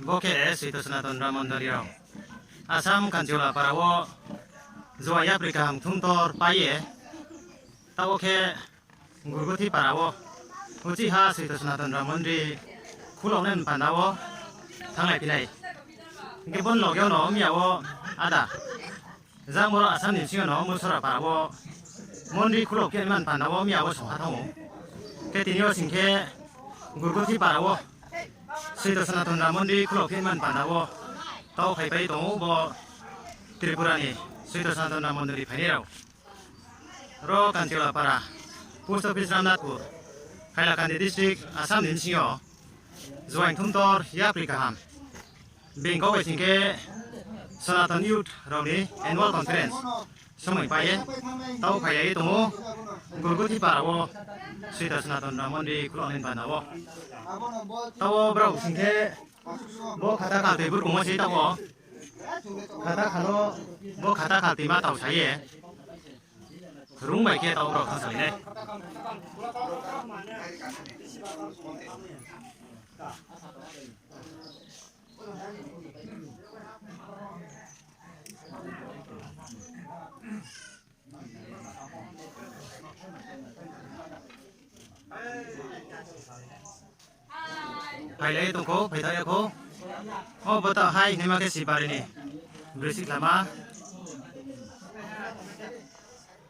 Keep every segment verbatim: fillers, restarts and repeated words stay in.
Bo khe Soito Sanaton Ram Mondoli rao Assam Kanchiola para wo juaing yapri kaham kthumtor pai ye, taoh wo khe Gurguthi para wo uchih ha Soito Sanaton Ram Mondoli khulao nai panda wo thannglai phi nai. Hing khe bo ni loge wo no miya wo ada jang boro Assam ni bsing yo no Mulsora para wo mondoli khulao khe man panda wo miya wo songha thanng ou. Khe tini yo sing khe Gurguthi para wo Soito Sanaton Ram Mondoli khulao khe man panda wo taoh phaipai tong ou bo Tripura ni Soito Sanaton Ram Mondoli phainai rao. Ro Kanchiola para, Post Office Ramnathpur, Hailakandi District, Assam ni bsing yo juaing kthumtor yapri kaham. Bini kau bai sing khe Sanaton Youth rao ni Annual Conference somoi pai ye taoh phai ye tong ou Gurguthi para wo Soito Sanaton Ram Mondoli khulao nai panda wo. Taoh wo brao sing khe bo khata khaltoi burkong wo se taoh wo khata khal wo bo khata khaltoima taoh sa ye rung bai khe taoh brao thanngsalai nai. Phailai tong khou, phaitha ya khou. O bo taoh hai hinaima khe Sibari ni broi siklama.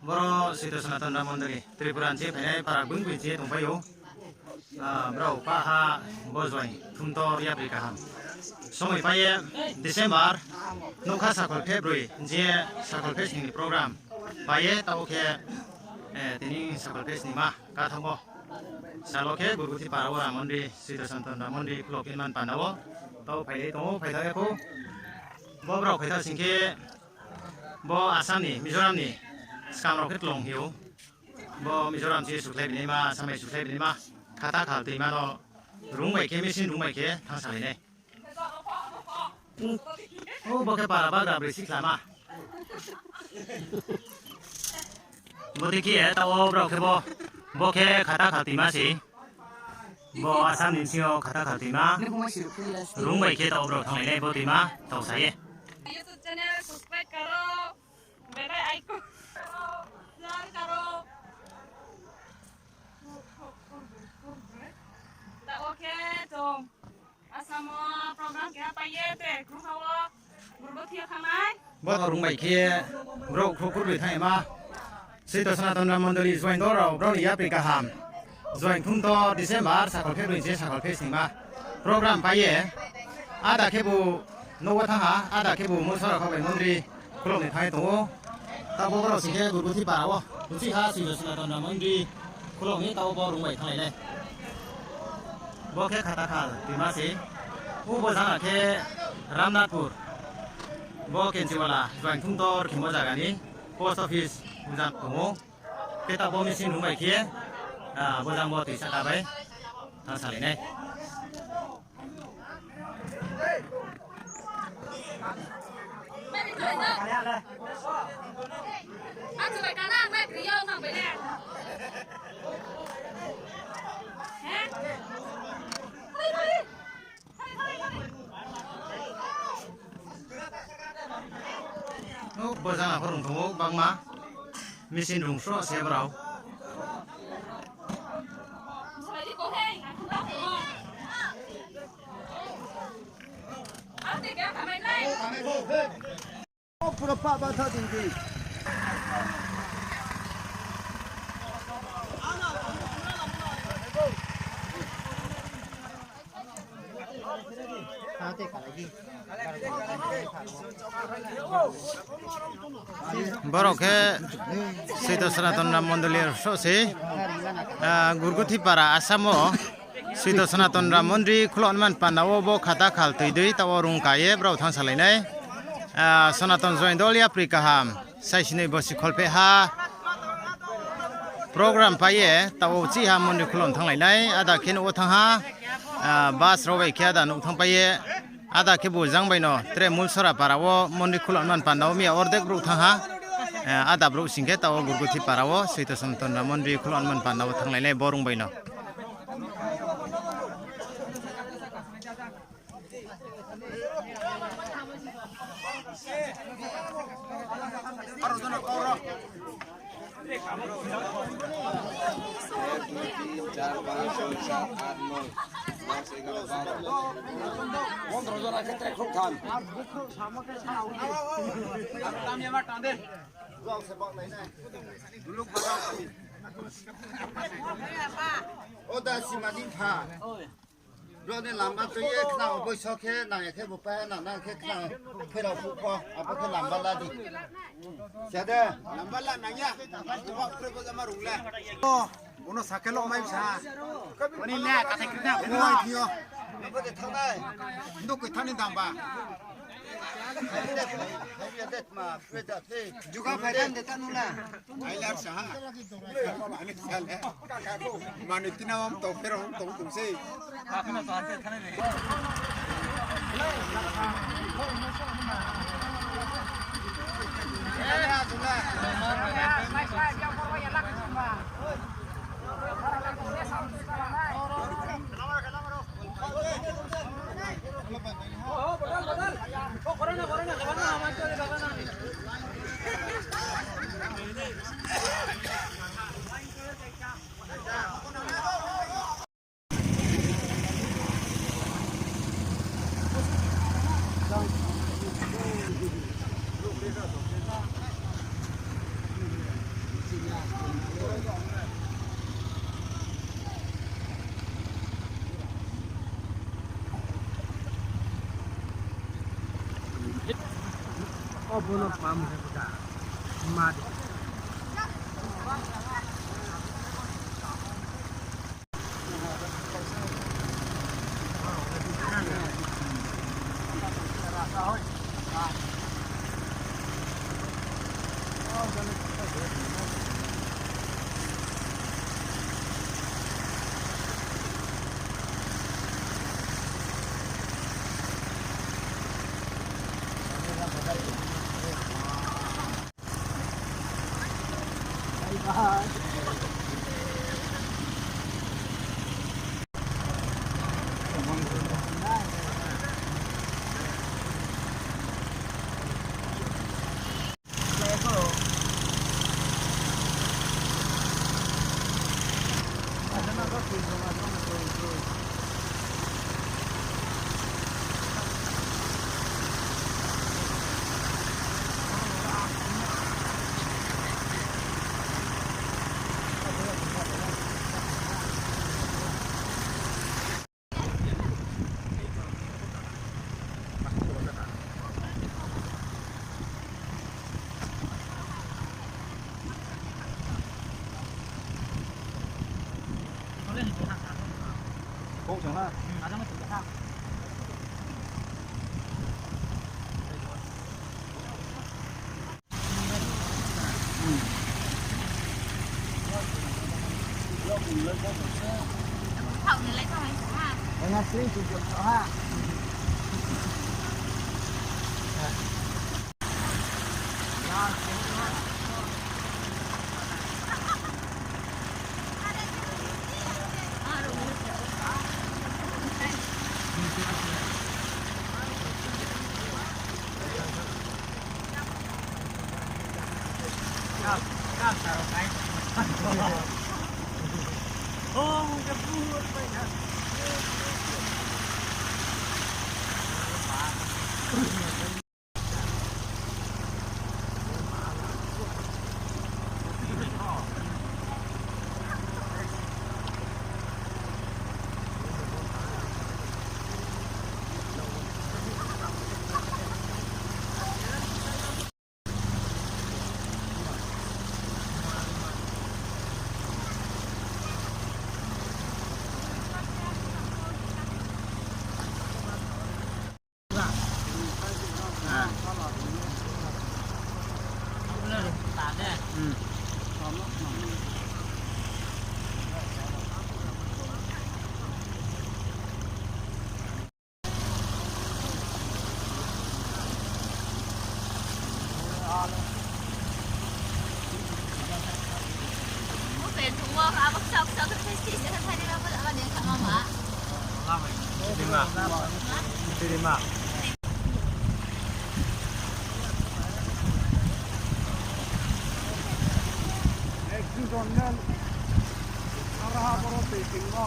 Boro Soito Sanaton Ram Mondoli Tripura ni se phainai para bung bung se tongpai ou. Brao pah ha bo juaing kthumtor yapri kaham. Somoi pai ye December nougkha sakhol phe broi je sakhol phe sning ni program pai ye taoh khe tini sakhol phe sning ma kathanng wo salo khe Gurguthi para wo Ram Mondoli, Soito Sanaton Ram Mondoli khulao khe man panda wo taoh phailai tong ou, phaitha ya khou. Bo brao phaitha sing khe bo Assam ni, Mizoram ni skang rao khe tlong hing ou. Bo Mizoram se sukhlai binaima, Assam bai sukhlai binaima, khata khaltoima no rung bai khe, machine rung bai khe thanngsalai nai. O bo khe para bagra broi siklama. Bodei khe taoh wo brao khe bo, bo khe khata khaltoima se. Bo Assam ni bsing yo khata khaltoima. Rung bai khe taoh wo brao thannglai nai bo toima taoh sa ye. YouTube channel subscribe karo, bell icon share karo. Taoh wo khe chung Assam wo program keha pai ye tre krungha wo Gurguthi yo thanngnai. Bo rung bai khe brouh khrouh kurbroi thanngnaima Soito Sanaton Ram Mondoli juaing dol rao brao ni yapri kaham. Juaing kthumtor December sakhol phe broi je sakhol phe sningma program pai ye ada khebu nouh wo thanng ha, ada khebu Mulsora kha bai mondri khulum ni thanng ye tong ou. Taoh bo brao sing khe Gurguthi para wo uchih ha Soito Sanaton Ram Mondoli khulum ni taoh bo rung bai thannglai nai. Bo khe Khatakhal toima se. Ubo jang khe Ramnathpur. Bo Kenchiwala juaing thumtor khemo zaga ni post office bojang tong ou. Khe taoh bo machine rung bai khe, bo jang bo toisa ta bai thanngsalai nai. Bo jang pho rung tong ou bangma. Machine rung sroh se brao. Pura pah ba tha ding di. Borok khe Soito Sanaton Ram Mondoli sroh se, Gurguthi para Assam o Soito Sanaton Ram Mondri khulok man panda wo bo Khatakhal toi dei taoh wo rung ka ye brao thanngsalai nai. Sanaton joindol yapri kaham. Saisinoi bosi kholpheh ha program pai ye taoh wo chiha mondri khulok thannglainai, ada khe nouh wo thanng ha, bus rao bai khe ada nouh thanngpai ye, ada khebu jang bai no tre Mulsora para wo mondri khulok man panda wo miya ordek brouh thanng ha, ada brouh sing khe taoh wo Gurguthi para wo Soito Sanaton Ram Mondri khulok man panda wo thannglainai borung bai no. চার, পাঁচ, ছয়, সাত, আট, নয়, দশ, এগারো, বারো, পনেরো জন আছে, ত্রে খুব থাম। O da sima ni pha. Rao ni lamba tui ye khna o boiso khe nang ya khe bo pa nang nang khe khna pherao phuh pho abo khe lamba la di. Siya de. Lamba la nang ya. Bo kre bo jama rung le. O, bono sakhe lo mai sa. Ani le kathai kri na. Bo ai thiyo. Abo de thangnai. Ndo koi thani damba. Juga phajan de tanu la. Ai lar sa ha. Mani tina om to, pero om to, to se. O bono pam he buda. Ma de. Khe, araha boro tui tingmo.